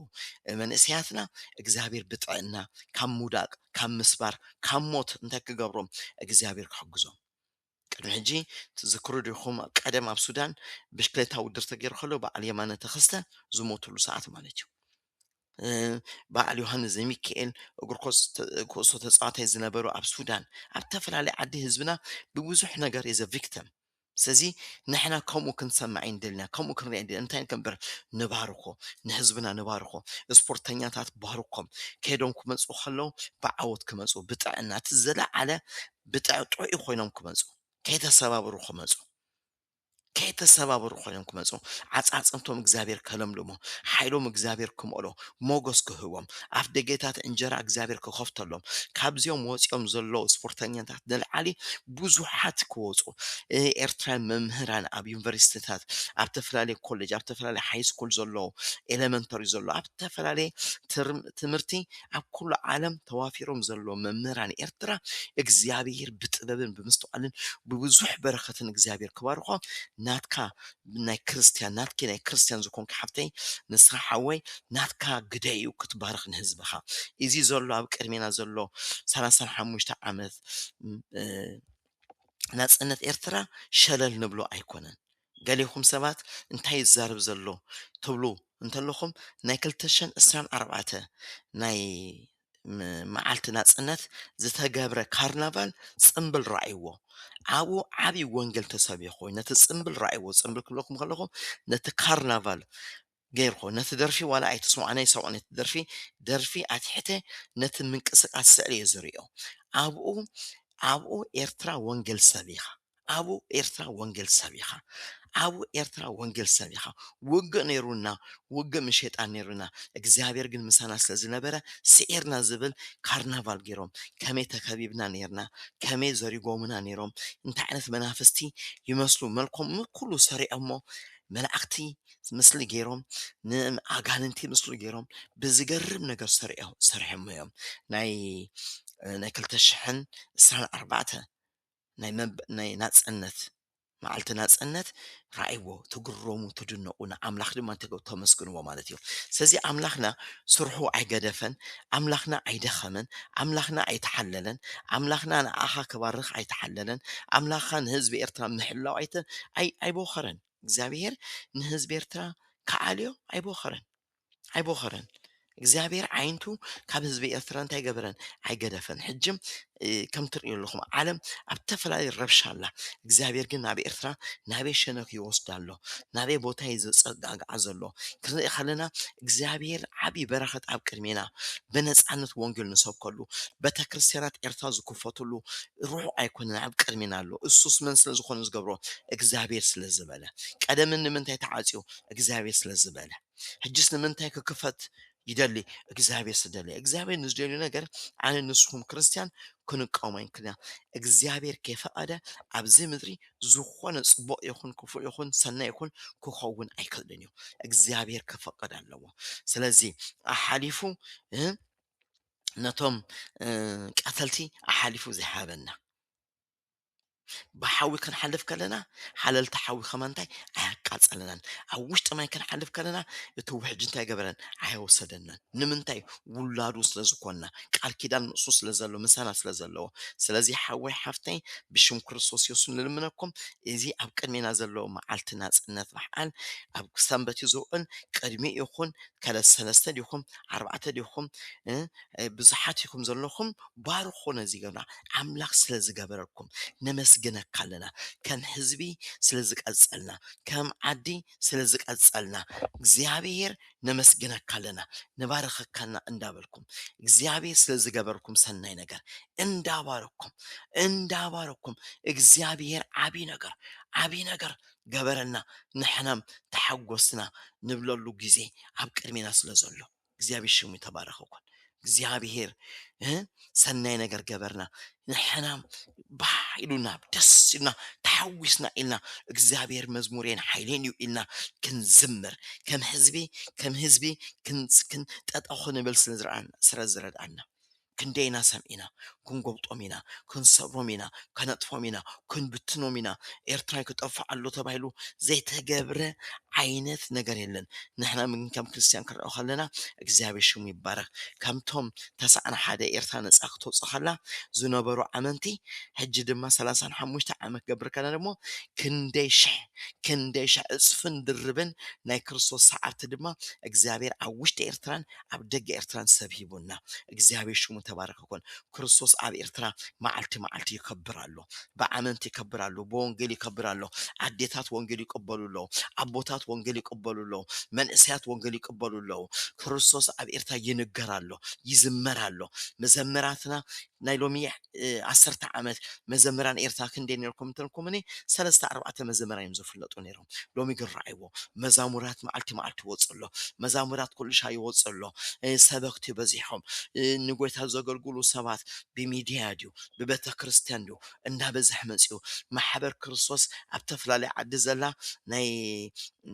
መንእሰያትና እግዚኣብሔር ብጥዕና ካብ ምውዳቅ፣ ካብ ምስባር፣ ካብ ሞት እንታይ ክገብሮም እግዚኣብሔር ክሕግዞም። ቅድሚ ሕጂ ትዝክሩ ዲኹም? ቀደም ኣብ ሱዳን ብሽክሌታ ውድድር ተገይሩ ከሎ በዓል የማነ ተኸስተ ዝሞትሉ ሰዓት ማለት እዩ። እ፣ በዓል ዮሃንስ ዘሚካኤል እግሪ ኮስ ተ-፣ ኩዕሶ ተጻዋታይ ዝነበሩ ኣብ ሱዳን፣ ኣብ ተፈላለየ ዓዲ ህዝብና ብብዙሕ ነገር is a victim። ስለዚ ንሕና ከምኡ ክንሰማዕ ኣይንደልና፣ ከምኡ ክንርኢ ኣይንደልና። እንታይ ክንበር ንባርኮ፣ ንህዝብና ንባርኮ። ስፖርተኛታት ባርኮም፣ ከይዶም ክመጹ ከለዉ ብዓወት ክመጹ፣ ብጥዕና፣ እቲ ዝለዓለ ብጥዕ-፣ ጥዑይ ኮይኖም ክመጹ፣ ከይተሰባብሩ ክመጹ፣ ከይተሰባብሩ ኮይኖም ክመጹ፣ ዓጻጽምቶም እግዚኣብሔር ከለምልሞ፣ ሓይሎም እግዚኣብሔር ክምእሎ፣ ሞገስ ክህቦም፣ ኣፍ ደገታት እንጀራ እግዚኣብሔር ክኸፍተሎም፣ ካብዚኦም ወጺኦም ዘለዉ ስፖርተኛታት ንላዕሊ ብዙሓት ክወጹ፣ እ፣ ኤርትራውያን መምህራን ኣብ ዩኒቨርሲቲታት፣ ኣብ ተፈላለየ ኮሌጅ፣ ኣብ ተፈላለየ ሃይ ስኩል ዘለዉ፣ ኤሌመንተሪ ዘለዉ፣ ኣብ ተፈላለየ ትርም-፣ ትምህርቲ ኣብ ኩሉ ዓለም ተዋፊሮም ዘለዉ መምህራን ኤርትራ እግዚኣብሔር ብጥበብን ብምስትውዓልን ብብዙሕ በረኸትን እግዚኣብሔር ክባርኾ ናትካ ናይ ክርስትያን፣ ናትኪ ናይ ክርስትያን ዝኾንኪ ሓፍተይ፣ ንስኻ ሓወይ፣ ናትካ ግደ እዩ ክትባርኽ ንህዝብኻ። እዚ ዘሎ ኣብ ቅድሜና ዘሎ ሰላሳን ሓሙሽተ ዓመት፣ እ፣ ናጽነት ኤርትራ ሸለል ንብሎ ኣይኮነን። ገሌኹም ሰባት እንታይ ይዛረብ ዘሎ ትብሉ እንተለኹም፣ ናይ ክልተ ሽሕን ዕስራን ኣርባዕተ ናይ ም-፣ መዓልቲ ናጽነት ዝተገብረ ካርናቫል ጽምብል ረኣይዎ። ኣብኡ ዓቢ ወንጌል ተሰቢኹ። ነቲ ጽምብል ረኣይዎ። ጽምብል ክብለኩም ከለኹ፣ ነቲ ካርናቫል ገይርኩ። ነቲ ደርፊ ዋላ ኣይትስምዖ፣ ኣነ ይሰምዖ ነቲ ደርፊ፣ ደርፊ ኣትሒተ ነቲ ምንቅስቃስ ስእሊ እየ ዝርእዮ። ኣብኡ፣ ኣብኡ ኤርትራ ወንጌል ሰቢኻ። ኣብኡ ኤርትራ ወንጌል ሰቢኻ። ኣብኡ ኤርትራ ወንጌል ሰቢኻ። ውግእ ነይሩና፣ ውግእ ምስ ሸይጣን ነይሩና። እግዚኣብሔር ግን ምሳና ስለ ዝነበረ ስዒርና ዝብል ካርናቫል ገይሮም። ከመይ ተከቢብና ነይርና፣ ከመይ ዘሪጎሙና ነይሮም፣ እንታይ ዓይነት መናፍስቲ ይመስሉ፣ መልኮም ኩሉ ሰሪዖሞ፣ መላእክቲ ምስሊ ገይሮም፣ ንኣጋንንቲ ምስሉ ገይሮም፣ ብዝገርም ነገር ሰሪዖ-፣ ሰሪሖሞ እዮም። ናይ፣ ናይ ክልተ ሽሕን ዕስራን ኣርባዕተ ናይ መብ-፣ ናይ ናጽነት መዓልቲ ናጽነት፣ ረኣይዎ፣ ትግረሙ፣ ትድነቑ፣ ንኣምላኽ ድማ ተገ-፣ ተመስግንዎ ማለት እዩ። ስለዚ ኣምላኽና ስርሑ ኣይገደፈን፣ ኣምላኽና ኣይደኸመን፣ ኣምላኽና ኣይተሓለለን፣ ኣምላኽና ንኣኻ ክባርኽ ኣይተሓለለን፣ ኣምላኽካ ንህዝቢ ኤርትራ ምሕላው ኣይተ-፣ ኣይ-፣ ኣይቦኸረን። እግዚኣብሔር ንህዝቢ ኤርትራ ክዓልዮ ኣይቦኸረን፣ ኣይቦኸረን። እግዚኣብሔር ዓይንቱ ካብ ህዝቢ ኤርትራ እንታይ ገበረን? ኣይገደፈን። ሕጂ፣ እ፣ ከም ትርእዩ ኣለኹም፣ ዓለም ኣብ ተፈላለየ ረብሻ ኣላ። እግዚኣብሔር ግን ናብ ኤርትራ ናበይ ሸነኽ ይወስዳ ኣሎ? ናበይ ቦታ እዩ ዘጸጋግዓ ዘሎ? ክንርኢ ከለና እግዚኣብሔር ዓብዪ በረኸት ኣብ ቅድሜና፣ ብነጻነት ወንጌል ንሰብከሉ፣ ቤተክርስትያናት ኤርትራ ዝክፈትሉ ርሑቕ ኣይኮነን፣ ኣብ ቅድሜና ኣሎ። እሱስ መን ስለ ዝኾነ ዝገብሮ? እግዚኣብሔር ስለ ዝበለ። ቀደምን ንምንታይ ተዓጽዩ? እግዚኣብሔር ስለ ዝበለ። ሕጅስ ንምንታይ ክክፈት ይደሊ? እግዚኣብሔር ስደሊ። እግዚኣብሔር ንዝደልዩ ነገር ኣነ ንስኹም ክርስትያን ክንቃወሞ ኣይንክእልን ኢና። እግዚኣብሔር ከይፈቐደ ኣብዚ ምድሪ ዝኾነ ጽቡቕ ይኹን ክፉእ ይኹን ሰናይ ይኹን ክኸውን ኣይክእልን እዩ። እግዚኣብሔር ክፈቕድ ኣለዎ። ስለዚ ኣሓሊፉ፣ እ፣ ነቶም፣ እ፣ ቀተልቲ ኣሓሊፉ ዝሃበና። ብሓዊ ክንሓልፍ ከለና ሓለልቲ ሓዊ ከማን እንታይ ኣያቃጸለናን። ኣብ ውሽጢ ማይ ክንሓልፍ ከለና እቲ ውሕጅ እንታይ ገበረን? ኣየወሰደናን። ንምንታይ? ውላዱ ስለ ዝኾንና፣ ቃል ኪዳን ምስኡ ስለ ዘሎ፣ ምሳና ስለ ዘለዎ። ስለዚ ሓወይ ሓፍተይ፣ ብሽም ክርስቶስ የሱስ ንልምነኩም፣ እዚ ኣብ ቅድሜና ዘሎ መዓልቲ ናጽነት በዓል ኣብ ሰንበት እዩ ዝውዕል። ቅድሚ ይኹን ከለ ሰለስተ ዲኹም፣ ኣርባዕተ ዲኹም፣ እ፣ እ፣ ብዙሓት ኢኹም ዘለኹም፣ ባርኾ ነዚ ገብራ። ኣምላኽ ስለ ዝገበረልኩም ነመስግነካ ኣለና። ከም ህዝቢ ስለ ዝቀጸልና፣ ከም ዓዲ ስለ ዝቀጸልና እግዚኣብሔር ነመስግነካ ኣለና። ንባርኸካና እንዳበልኩም እግዚኣብሔር ስለ ዝገበረልኩም ሰናይ ነገር እንዳባረኩም፣ እንዳባረኩም እግዚኣብሔር ዓቢ ነገር፣ ዓቢ ነገር ገበረልና። ንሕናም ተሓጎስና ንብለሉ ግዜ ኣብ ቅድሜና ስለ ዘሎ እግዚኣብሔር ሽሙ ይተባረኽ ይኹን። እግዚኣብሔር፣ እ፣ ሰናይ ነገር ገበርና። ንሕና ባህ ኢሉና፣ ደስ ኢሉና፣ ተሓዊስና ኢልና እግዚኣብሔር መዝሙሬን ሓይሌን እዩ ኢልና ክንዝምር፣ ከም ህዝቢ፣ ከም ህዝቢ ክን-፣ ክን-፣ ጠጠው ክንብል ስለ ዝረኣና፣ ስለ ዝረድኣና። ክንደይና ሰሚዕና፣ ክንጎብጦም ኢና፣ ክንሰብሮም ኢና፣ ከነጥፎም ኢና፣ ክንብትኖም ኢና። ኤርትራ ክጠፍእ ኣሎ ተባሂሉ ዘይተገብረ ዓይነት ነገር የለን። ንሕና ግን ከም ክርስትያን ክንሪኦ ከለና እግዚኣብሔር ሽሙ ይባረኽ። ከምቶም ተስዓን ሓደ ኤርትራ ነጻ ክትወጽእ ከላ ዝነበሩ ኣመንቲ፣ ሕጂ ድማ ሰላሳን ሓሙሽተ ዓመት ክገብር ከለና ደግሞ ክንደይ ሽሕ፣ ክንደይ ሽሕ እጽፍን ድርብን ናይ ክርስቶስ ሰዓብቲ ድማ እግዚኣብሔር ኣብ ውሽጢ ኤርትራን ኣብ ደገ ኤርትራን ሰብ ሂቡና። እግዚኣብሔር ሽሙ ተባረኽ ይኹን። ክርስቶስ ኣብ ኤርትራ መዓልቲ መዓልቲ ይከብር ኣሎ። ብኣመንቲ ይከብር ኣሎ። ብወንጌል ይከብር ኣሎ። ኣዴታት ወንጌል ይቅበሉ ኣለዉ። ኣቦታት ወንጌል ይቅበሉ ኣለዉ። መንእሰያት ወንጌል ይቅበሉ ኣለዉ። ክርስቶስ ኣብ ኤርትራ ይንገር ኣሎ፣ ይዝመር ኣሎ። መዘምራትና ናይ ሎሚ፣ እ፣ ዓሰርተ ዓመት መዘምራን ኤርትራ ክንደይ ነርኩም እንተልኩምኒ፣ ሰለስተ ኣርባዕተ መዘምራን እዮም ዝፍለጡ ነይሮም። ሎሚ ግን ረኣይዎ፣ መዛሙራት መዓልቲ መዓልቲ ይወጽእ ኣሎ። መዛሙራት ኩሉ ሻዕ ይወጽእ ኣሎ። እ፣ ሰበክቲ በዚሖም፣ እ፣ ንጎይታ ዘገልግሉ ሰባት ብሚድያ ድዩ፣ ብቤተ ክርስቲያን ድዩ፣ እንዳበዝሐ መጺኡ። ማሕበር ክርስቶስ ኣብ ተፈላለየ ዓዲ ዘላ ናይ፣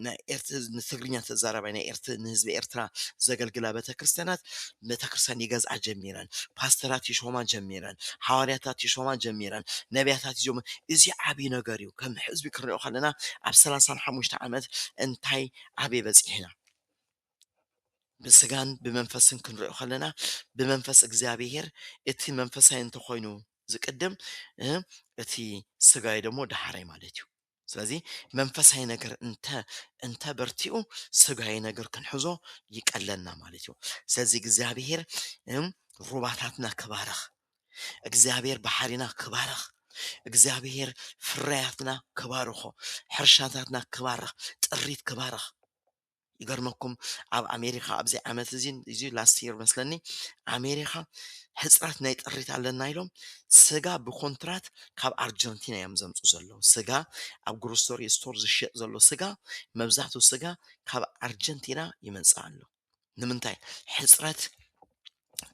ናይ ኤርት-፣ ንትግርኛ ተዛራባይ ናይ ኤርት-፣ ንህዝቢ ኤርትራ ዘገልግላ ቤተ ክርስቲያናት፣ ቤተ ክርስቲያን ይገዝኣ ጀሚረን፣ ፓስተራት ይሾማ ጀሚረን፣ ሃዋርያታት ይሾማ ጀሚረን፣ ነቢያታት ይሾማ። እዚ ዓቢ ነገር እዩ። ከም ህዝቢ ክንሪኦ ከለና ኣብ ሰላሳን ሓሙሽተ ዓመት እንታይ ዓቢ በጺሕና? ብስጋን ብመንፈስን ክንሪኦ ከለና፣ ብመንፈስ እግዚኣብሔር፣ እቲ መንፈሳዊ እንተኾይኑ ዝቅድም፣ እ፣ እቲ ስጋዊ ደግሞ ዳሕራይ ማለት እዩ። ስለዚ መንፈሳዊ ነገር እንተ፣ እንተ በርቲኡ፣ ስጋዊ ነገር ክንሕዞ ይቀለና ማለት እዩ። ስለዚ እግዚኣብሔር፣ እም፣ ሩባታትና ክባርኽ፣ እግዚኣብሔር ባሕሪና ክባርኽ፣ እግዚኣብሔር ፍርያትና ክባርኾ፣ ሕርሻታትና ክባርኽ፣ ጥሪት ክባርኽ። ይገርመኩም፣ ኣብ ኣሜሪካ ኣብዚ ዓመት እዚ፣ እዚ ላስት ይር መስለኒ፣ ኣሜሪካ ሕፅረት ናይ ጥሪት ኣለና ኢሎም ስጋ ብኮንትራት ካብ ኣርጀንቲና እዮም ዘምፁ ዘለዉ። ስጋ ኣብ ግሮሰሪ ስቶር ዝሸጥ ዘሎ ስጋ፣ መብዛሕትኡ ስጋ ካብ ኣርጀንቲና ይመፅእ ኣሎ። ንምንታይ? ሕፅረት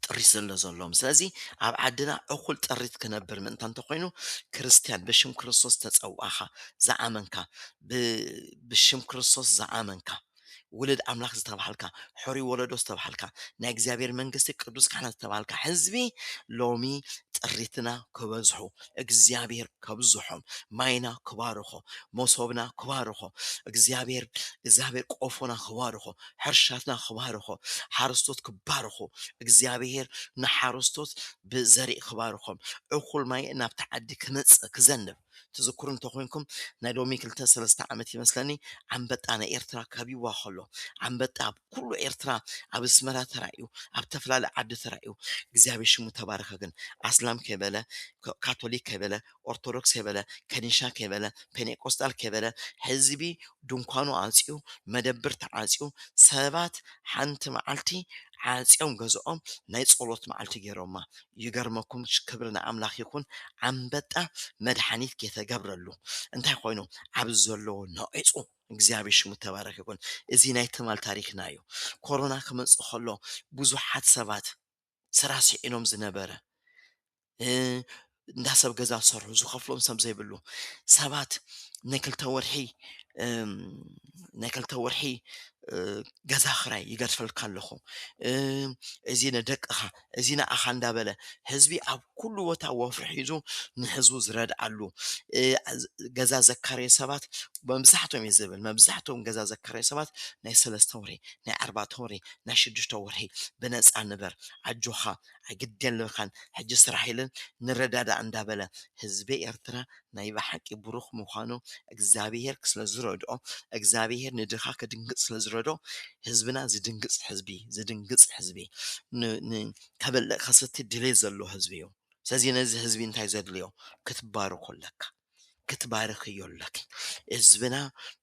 ጥሪት ስለ ዘለዎም። ስለዚ ኣብ ዓድና እኹል ጥሪት ክነብር ምእንታ እንተኾይኑ፣ ክርስትያን፣ ብሽም ክርስቶስ ተጸውዓኻ ዝኣመንካ፣ ብ-፣ ብሽም ክርስቶስ ዝኣመንካ፣ ውሉድ ኣምላኽ ዝተባሃልካ፣ ሕሩይ ወለዶ ዝተባሃልካ፣ ናይ እግዚኣብሔር መንግስቲ ቅዱስ ካህናት ዝተባሃልካ ህዝቢ፣ ሎሚ ጥሪትና ክበዝሑ፣ እግዚኣብሔር ከብዝሖም፣ ማይና ክባርኾ፣ መሶብና ክባርኾ፣ እግዚኣብሔር እግዚኣብሔር ቆፎና ክባርኾ፣ ሕርሻትና ክባርኾ፣ ሓረስቶት ክባርኹ፣ እግዚኣብሔር ንሓረስቶት ብዘርኢ ክባርኾም፣ እኹል ማይ ናብቲ ዓዲ ክመጽእ ክዘንብ። ትዝክሩ እንተኾይንኩም፣ ናይ ሎሚ ክልተ ሰለስተ ዓመት ይመስለኒ፣ ኣንበጣ ናይ ኤርትራ ከቢብዋ ከሎ፣ ኣንበጣ ኣብ ኩሉ ኤርትራ፣ ኣብ ኣስመራ ተራእዩ፣ ኣብ ተፈላለየ ዓዲ ተራእዩ፣ እግዚኣብሔር ሽሙ ተባረኸ። ግን ኣስላም ከይበለ፣ ካ-፣ ካቶሊክ ከይበለ፣ ኦርቶዶክስ ከይበለ፣ ከኒሻ ከይበለ፣ ፔኔቆስጣል ከይበለ፣ ህዝቢ ድንኳኑ ኣጽዩ፣ መደብር ተዓጽዩ፣ ሰባት ሓንቲ መዓልቲ ዓጽዮም ገዝኦም ናይ ጸሎት መዓልቲ ገይሮማ። ይገርመኩም፣ ክብሪ ንኣምላኽ ይኹን፣ ኣንበጣ መድሓኒት ከይተገብረሉ እንታይ ኮይኑ፣ ኣብ ዘለዎ ነቒጹ። እግዚኣብሔር ሽሙ ተባረኽ ይኹን። እዚ ናይ ትማል ታሪኽና እዩ። ኮሮና ክመጽእ ከሎ ብዙሓት ሰባት ስራሕ ስዒኖም ዝነበረ፣ እ፣ እንዳ ሰብ ገዛ ዝሰርሑ፣ ዝኸፍሎም ሰብ ዘይብሉ ሰባት ናይ ክልተ ወርሒ፣ እም፣ ናይ ክልተ ወርሒ፣ እ፣ ገዛ ክራይ ይገድፈልካ ኣለኹ፣ እ፣ እዚ ንደቅኻ፣ እዚ ንኣኻ እንዳበለ ህዝቢ ኣብ ኩሉ ቦታ ወፍሪ ሒዙ ንህዝቡ ዝረድኣሉ፣ እ፣ ገዛ ዘካረየ ሰባት መብዛሕቶም እየ ዝብል፣ መብዛሕቶም ገዛ ዘካረየ ሰባት ናይ ሰለስተ ወርሒ፣ ናይ ኣርባዕተ ወርሒ፣ ናይ ሽዱሽተ ወርሒ ብነጻ ንበር፣ ኣጆኻ፣ ኣይግድ የለካን፣ ሕጂ ስራሕ ኢለን ንረዳዳእ እንዳበለ ህዝቢ ኤርትራ ናይ ብሓቂ ብሩኽ ምዃኑ እግዚኣብሄር ስለ ዝረድኦ፣ እግዚኣብሄር ንድኻ ክድንግጽ ስለ ዝረድኦ፣ ህዝብና ዝድንግጽ ህዝቢ፣ ዝድንግጽ ህዝቢ፣ ን-፣ ን-፣ ከበልዕ ከሰቲ ድሌት ዘለዎ ህዝቢ እዩ። ስለዚ ነዚ ህዝቢ እንታይ ዘድልዮ? ክትባርኮ ኣለካ። ክትባርኽዮ ኣለኪ። ህዝብና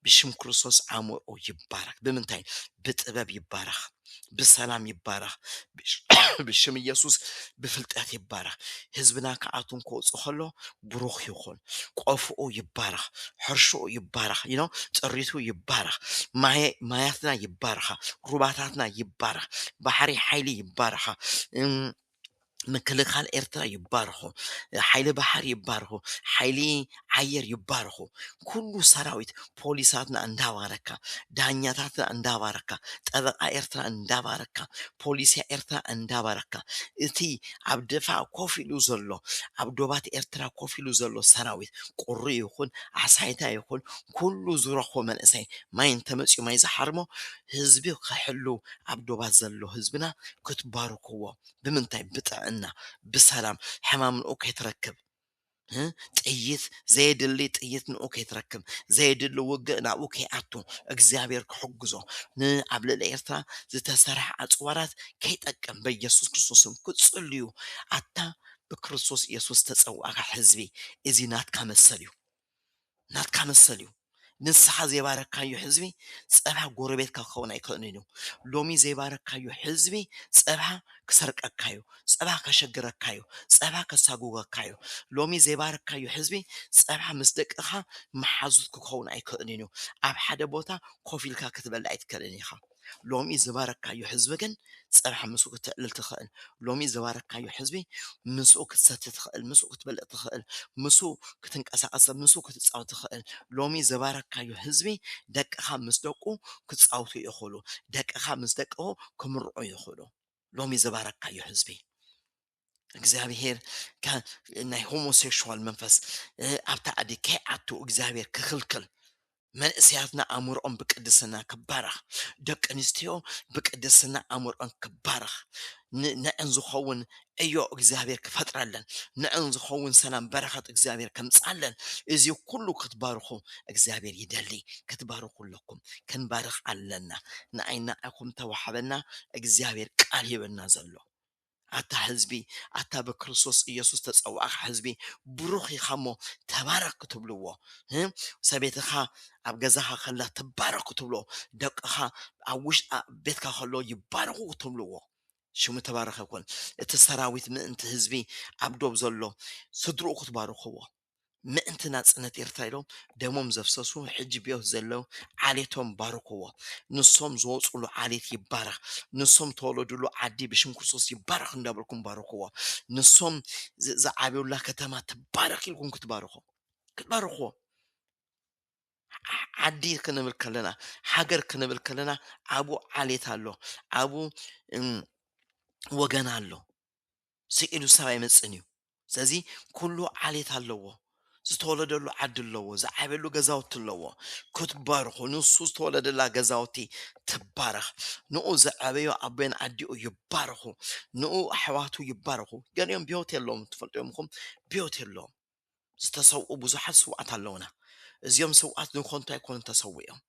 ብሽም ክርስቶስ ኣእምሮኡ ይባረኽ። ብምንታይ? ብጥበብ ይባረኽ፣ ብሰላም ይባረኽ፣ ብሽ-፣ ብሽም ኢየሱስ ብፍልጠት ይባረኽ። ህዝብና ክኣቱን ክወጽእ ከሎ ብሩኽ ይኹን፣ ቆፍኡ ይባረኽ፣ ሕርሽኡ ይባረኽ፣ you know፣ ጥሪቱ ይባረኽ፣ ማየ-፣ ማያትና ይባረኻ፣ ሩባታትና ይባረኽ፣ ባሕሪ ሓይሊ ይባረኻ። እም፣ ምክልኻል ኤርትራ ይባረኹ፣ ሓይሊ ባሕሪ ይባረኹ፣ ሓይሊ ኣየር ይባረኹ። ኩሉ ሰራዊት ፖሊሳትና እንዳባረካ፣ ዳኛታትና እንዳባረካ፣ ጠበቃ ኤርትራ እንዳባረካ፣ ፖሊስ ኤርትራ እንዳባረካ፣ እቲ ኣብ ድፋዕ ኮፍ ኢሉ ዘሎ፣ ኣብ ዶባት ኤርትራ ኮፍ ኢሉ ዘሎ ሰራዊት ቁሪ ይኹን ኣሳይታ ይኹን ኩሉ ዝረኽቦ መንእሰይ ማይ እንተመፅዩ ማይ ዝሓርሞ ህዝቢ ክሕሉ ኣብ ዶባት ዘሎ ህዝብና ክትባርክዎ። ብምንታይ? ብጥዕና፣ ብሰላም፣ ሕማም ንኡ ከይትረክብ። እ? ጥይት፣ ዘየድሊ ጥይት ንኡ ከይትረክብ፣ ዘየድሊ ውግእ ናብኡ ከይኣቱ እግዚኣብሔር ክሕግዞ፣ ንኣብ ልዕሊ ኤርትራ ዝተሰርሐ ኣጽዋራት ከይጠቅም በኢየሱስ ክርስቶስም ክትጽልዩ። ኣታ ብክርስቶስ ኢየሱስ ተጸዋዕካ ህዝቢ፣ እዚ ናትካ መሰል እዩ። ናትካ መሰል እዩ። ንስኻ ዘይባረካዮ ህዝቢ ጸብሓ ጎረቤትካ ክኸውን ኣይክእልን እዩ። ሎሚ ዘይባረካዮ ህዝቢ ጸብሓ ክሰርቀካ እዩ፣ ጸብሓ ከሸግረካ እዩ፣ ጸብሓ ከሳጉገካ እዩ። ሎሚ ዘይባረካዮ ህዝቢ ጸብሓ ምስ ደቅኻ መሓዙት ክኸውን ኣይክእልን እዩ። ኣብ ሓደ ቦታ ኮፍ ኢልካ ክትበልዕ ኣይትክእልን ኢኻ። ሎሚ ዝባረካዮ ህዝቢ ግን ጸብሓ ምስኡ ክትዕልል ትኽእል። ሎሚ ዝባረካዮ ህዝቢ ምስኡ ክትሰቲ ትኽእል፣ ምስኡ ክትበልዕ ትኽእል፣ ምስኡ ክትንቀሳቐስ፣ ምስኡ ክትጻወት ትኽእል። ሎሚ ዝባረካዮ ህዝቢ ደቅኻ ምስ ደቁ ክጻወቱ ይኽእሉ፣ ደቅኻ ምስ ደቅኹ ክምርዑ ይኽእሉ። ሎሚ ዝባረካዮ ህዝቢ እግዚኣብሄር ከ-፣ ናይ ሆሞሴክሹዋል መንፈስ፣ እ፣ ኣብታ ዓዲ ከይኣቱ እግዚኣብሄር ክኽልክል፣ መንእሰያትና ኣእምሮኦም ብቅድስና ክባረኽ፣ ደቂ ኣንስትዮ ብቅድስና ኣእምሮኦም ክባረኽ፣ ን-፣ ንዕን ዝኸውን ዕዮ እግዚኣብሔር ክፈጥረለን፣ ንዕን ዝኸውን ሰላም በረኸት እግዚኣብሔር ከምጻለን፣ እዚ ኩሉ ክትባርኹ እግዚኣብሔር ይደሊ። ክትባርኹ ኣለኩም። ክንባርኽ ኣለና። ንዓይ ንዓኹም ተዋሕበና እግዚኣብሔር ቃል ሂበና ዘሎ። ኣታ ህዝቢ፣ ኣታ ብክርስቶስ ኢየሱስ ተጸዋዕካ ህዝቢ፣ ብሩኽ ኢኻ እሞ ተባረኽ ክትብልዎ፣ እ፣ ሰበይትኻ ኣብ ገዛኻ ከላ ትባረኽ ክትብሎ፣ ደቅኻ ኣብ ውሽ-፣ ኣብ ቤትካ ከሎ ይባረኹ ክትብልዎ፣ ሽሙ ተባረኸ ይኩን። እቲ ሰራዊት ምእንቲ ህዝቢ ኣብ ዶብ ዘሎ ስድርኡ ክትባርኽዎ፣ ምእንቲ ናጽነት ኤርትራ ኢሎም ደሞም ዘፍሰሱ፣ ሕጂ ብህይወት ዘለዉ ዓሌቶም ባርኽዎ። ንሶም ዝወጽሉ ዓሌት ይባረኽ። ንሶም ተወለድሉ ዓዲ ብሽም ክርስቶስ ይባረኽ እንዳበልኩም ባርኽዎ። ንሶም ዝ-፣ ዝዓብዩላ ከተማ ትባረኽ ኢልኩም ክትባርኹ፣ ክትባርኽዎ። ዓ-፣ ዓዲ ክንብል ከለና፣ ሃገር ክንብል ከለና፣ ኣብኡ ዓሌት ኣሎ፣ ኣብኡ ወገን ኣሎ። ስኢሉ ሰብ ኣይመጽእን እዩ። ስለዚ ኩሉ ዓሌት ኣለዎ፣ ዝተወለደሉ ዓዲ ኣለዎ፣ ዝዓበየሉ ገዛውቲ ኣለዎ። ክትባረኹ፣ ንሱ ዝተወለደላ ገዛውቲ ትባረኽ። ንኡ ዝዓበዮ ኣቦን ኣዲኡ ይባረኹ። ንኡ ኣሕዋቱ ይባረኹ። ገሊኦም ብህይወት የለዎም፣ ትፈልጡ ኢኹም፣ ብህይወት የለዎም። ዝተሰውኡ ብዙሓት ስውኣት ኣለውና። እዚኦም ስውኣት ንኾንቱ ኣይኮኑን ተሰዊኦም።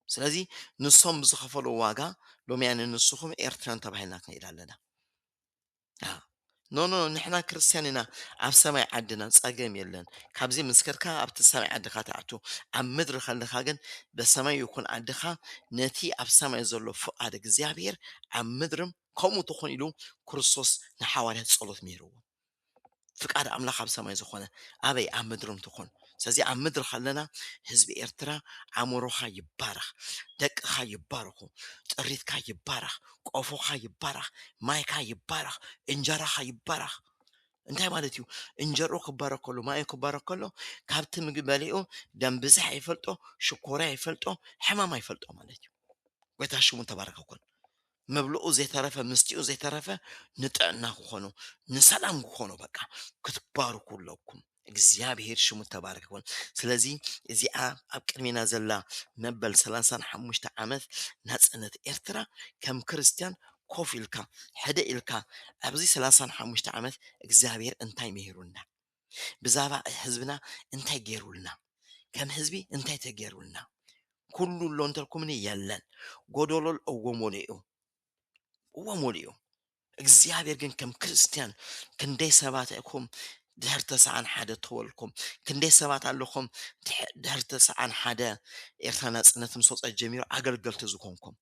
ስለዚ ንሶም ብዝኸፈሉ ዋጋ ሎሚ ያነ ንስኹም ኤርትራን ተባሂልና ክንኢድ ኣለና። ኖ ኖ፣ ንሕና ክርስትያን ኢና፣ ኣብ ሰማይ ዓድና ጸገም የለን። ካብዚ ምስ ከድካ ኣብቲ ሰማይ ዓድኻ ትኣቱ። ኣብ ምድሪ ከለኻ ግን በሰማይ ይኹን ዓድኻ ነቲ ኣብ ሰማይ ዘሎ ፍቓድ እግዚኣብሔር ኣብ ምድርም ከምኡ ትኹን ኢሉ ክርስቶስ ንሓዋርያት ጸሎት ምሂርዎ። ፍቃድ ኣምላኽ ኣብ ሰማይ ዝኾነ ኣበይ ኣብ ምድርም ትኹን። ስለዚ ኣብ ምድሪ ከለና ህዝቢ ኤርትራ ኣእምሮኻ ይባረኽ፣ ደቅኻ ይባረኹ፣ ጥሪትካ ይባረኽ፣ ቆፎኻ ይባረኽ፣ ማይካ ይባረኽ፣ እንጀራኻ ይባረኽ። እንታይ ማለት እዩ? እንጀርኡ ክባረክ ከሎ፣ ማዩ ክባረክ ከሎ፣ ካብቲ ምግቢ በሊዑ ደም ብዝሕ ኣይፈልጦ፣ ሽኮርያ ኣይፈልጦ፣ ሕማም ኣይፈልጦ ማለት እዩ። ጎይታ ሽሙ ተባረከ ኩን። መብልኡ ዘይተረፈ፣ ምስቲኡ ዘይተረፈ ንጥዕና ክኾኑ፣ ንሰላም ክኾኑ፣ በቃ ክትባርኩ ኣለኩም። እግዚኣብሔር ሽሙ ተባረክ ይኹን። ስለዚ እዚኣ ኣብ ቅድሜና ዘላ መበል ሰላሳን ሓሙሽተ ዓመት ናጽነት ኤርትራ ከም ክርስትያን ኮፍ ኢልካ፣ ሕደ ኢልካ፣ ኣብዚ ሰላሳን ሓሙሽተ ዓመት እግዚኣብሔር እንታይ ምሂሩና? ብዛዕባ ህዝብና እንታይ ገይሩልና? ከም ህዝቢ እንታይ ተገይሩልና? ኩሉ ኣሎ እንተልኩምኒ የለን። ጎደሎ እዎ ሙሉእ እዩ። እዎ ሙሉእ እዩ። እግዚኣብሔር ግን ከም ክርስትያን ክንደይ ሰባት ኢኹም ድሕሪ ተስዓን ሓደ ተወልኩም? ክንደይ ሰባት ኣለኹም ድሕ-፣ ድሕሪ ተስዓን ሓደ ኤርትራ ናጽነት ምስ ወጸት ጀሚሩ ኣገልገልቲ ዝኾንኩም?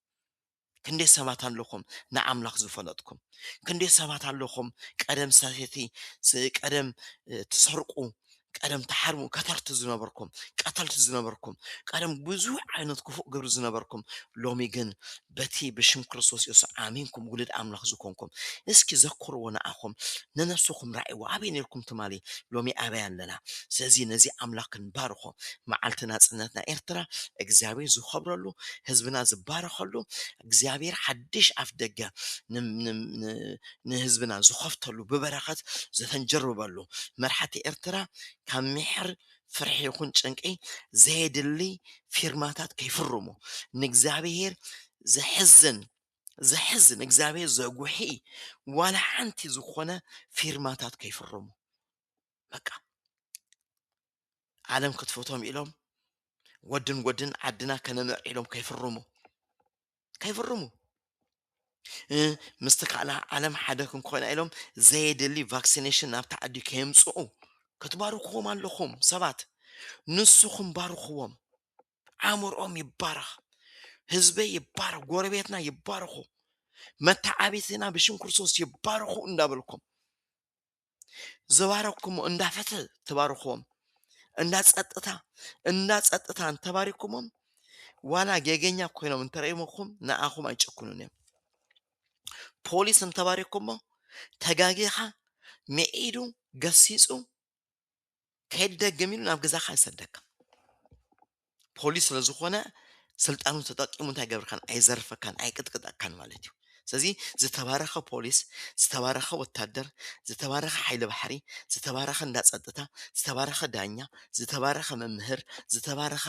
ክንደይ ሰባት ኣለኹም ንኣምላኽ ዝፈለጥኩም? ክንደይ ሰባት ኣለኹም ቀደም ሰተይቲ፣ ስ-፣ ቀደም፣ እ፣ ትሰርቁ፣ ቀደም ትሓርሙ፣ ከተርቲ ዝነበርኩም፣ ቀተልቲ ዝነበርኩም፣ ቀደም ብዙሕ ዓይነት ክፉእ ግብሪ ዝነበርኩም፣ ሎሚ ግን በቲ ብሽም ክርስቶስ የሱስ ኣሚንኩም ውሉድ ኣምላኽ ዝኾንኩም፣ እስኪ ዘክርዎ ንኣኹም፣ ንነብስኹም ራእይዎ። ኣበይ ነርኩም ትማሊ? ሎሚ ኣበይ ኣለና? ስለዚ ነዚ ኣምላኽ ክንባርኾ፣ መዓልቲ ናጽነትና ኤርትራ እግዚኣብሔር ዝኸብረሉ፣ ህዝብና ዝባረኸሉ፣ እግዚኣብሔር ሓድሽ ኣፍ ደገ ን-፣ ን-፣ ን-፣ ንህዝብና ዝኸፍተሉ፣ ብበረኸት ዝተንጀርብበሉ፣ መራሕቲ ኤርትራ ካብ ምሕር ፍርሒ ይኹን ጭንቂ ዘየድሊ ፊርማታት ከይፍርሙ፣ ንእግዚኣብሔር ዘሕዝን፣ ዘሕዝን፣ እግዚኣብሔር ዘጉሒ ዋላ ሓንቲ ዝኾነ ፊርማታት ከይፍርሙ። በቃ ዓለም ክትፈቶም ኢሎም ወድን ወድን ዓድና ከነምዕር ኢሎም ከይፍርሙ፣ ከይፍርሙ። እ፣ ምስቲ ካልእ ዓለም ሓደ ክንኮና ኢሎም ዘየድሊ ቫክሲኔሽን ናብቲ ዓዲ ከየምጽኡ ክትባርኽዎም ኣለኹም ሰባት። ንስኹም ባርኽዎም። ኣእምሮኦም ይባረኽ። ህዝበይ ይባረኽ። ጎረቤትና ይባረኹ። መተዓቢትና ብሽም ክርስቶስ ይባረኹ እንዳበልኩም፣ ዝባረኩሞ እንዳ ፍትህ ትባርኽዎም፣ እንዳ ጸጥታ፣ እንዳ ጸጥታ እንተባሪኩሞም፣ ዋላ ጌገኛ ኮይኖም እንተረኢሙኹም ንኣኹም ኣይጭክኑን እዮም። ፖሊስ እንተባሪኩሞ፣ ተጋጊኻ፣ ምዒዱ፣ ገሲጹ፣ ከይትደግም ኢሉ ናብ ገዛኻ ይሰደካ። ፖሊስ ስለ ዝኾነ ስልጣኑ ተጠቂሙ እንታይ ገብርካን? ኣይዘርፈካን፣ ኣይቅጥቅጠካን ማለት እዩ። ስለዚ ዝተባረኸ ፖሊስ፣ ዝተባረኸ ወታደር፣ ዝተባረኸ ሓይሊ ባሕሪ፣ ዝተባረኸ እንዳ ጸጥታ፣ ዝተባረኸ ዳኛ፣ ዝተባረኸ መምህር፣ ዝተባረኸ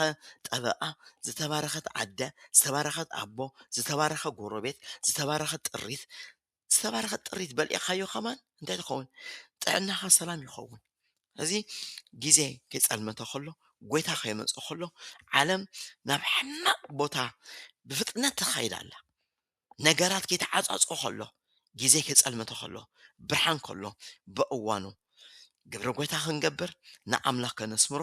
ጠበቓ፣ ዝተባረኸት ዓደ፣ ዝተባረኸት ኣቦ፣ ዝተባረኸ ጎረቤት፣ ዝተባረኸ ጥሪት፣ ዝተባረኸት ጥሪት በሊዕካዮ ከማን እንታይ ትኸውን? ጥዕናኻ ሰላም ይኸውን። እዚ ግዜ ከይጸልመተ ከሎ፣ ጎይታ ከይመጽእ ከሎ፣ ዓለም ናብ ሕማቕ ቦታ ብፍጥነት ትኸይድ ኣላ። ነገራት ከይተዓጻጾ ከሎ፣ ግዜ ከይጸልመተ ከሎ፣ ብርሃን ከሎ፣ ብእዋኑ ግብረ ጎይታ ክንገብር፣ ንኣምላኽ ከነስምሮ፣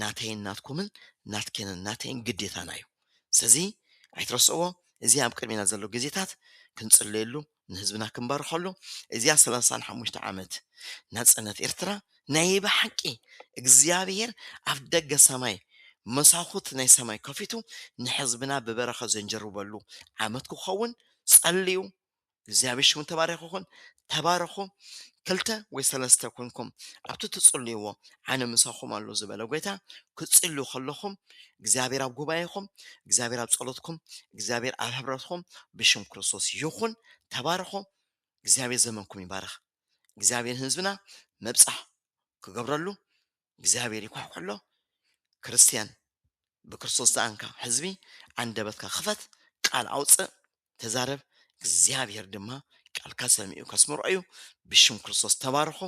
ናተይን ናትኩምን ናትኬንን ናተይን ግዴታና እዩ። ስለዚ ኣይትረስዕዎ፣ እዚ ኣብ ቅድሜና ዘሎ ግዜታት ክንጽለየሉ፣ ንህዝብና ክንባርኸሉ፣ እዚኣ ሰላሳን ሓሙሽተ ዓመት ናጽነት ኤርትራ ናይ ብሓቂ እግዚኣብሔር ኣፍ ደገ ሰማይ፣ መሳኹት ናይ ሰማይ ከፊቱ ንህዝብና ብበረኸት ዘንጀርበሉ ዓመት ክኸውን ጸልዩ። እግዚኣብሔር ሽሙ ተባረኽ ይኹን። ተባረኹ። ክልተ ወይ ሰለስተ ኮንኩም ኣብቲ ትጽልይዎ ኣነ ምሳኹም ኣሎ ዝበለ ጎይታ ክትጽልዩ ከለኹም እግዚኣብሔር ኣብ ጉባኤኹም፣ እግዚኣብሔር ኣብ ጸሎትኩም፣ እግዚኣብሔር ኣብ ሕብረትኩም ብሽም ክርስቶስ ይኹን። ተባረኹ። እግዚኣብሔር ዘመንኩም ይባረኽ። እግዚኣብሔር ህዝብና መብጻሕ ክገብረሉ እግዚኣብሔር ይኳሕኩሕሎ። ክርስትያን ብክርስቶስ ዝኣንካ ህዝቢ፣ ኣንደበትካ ክፈት፣ ቃል ኣውፅእ፣ ተዛረብ። እግዚኣብሔር ድማ ቃልካ ሰሚዑ ከስምሮ እዩ። ብሽም ክርስቶስ ተባረኹ።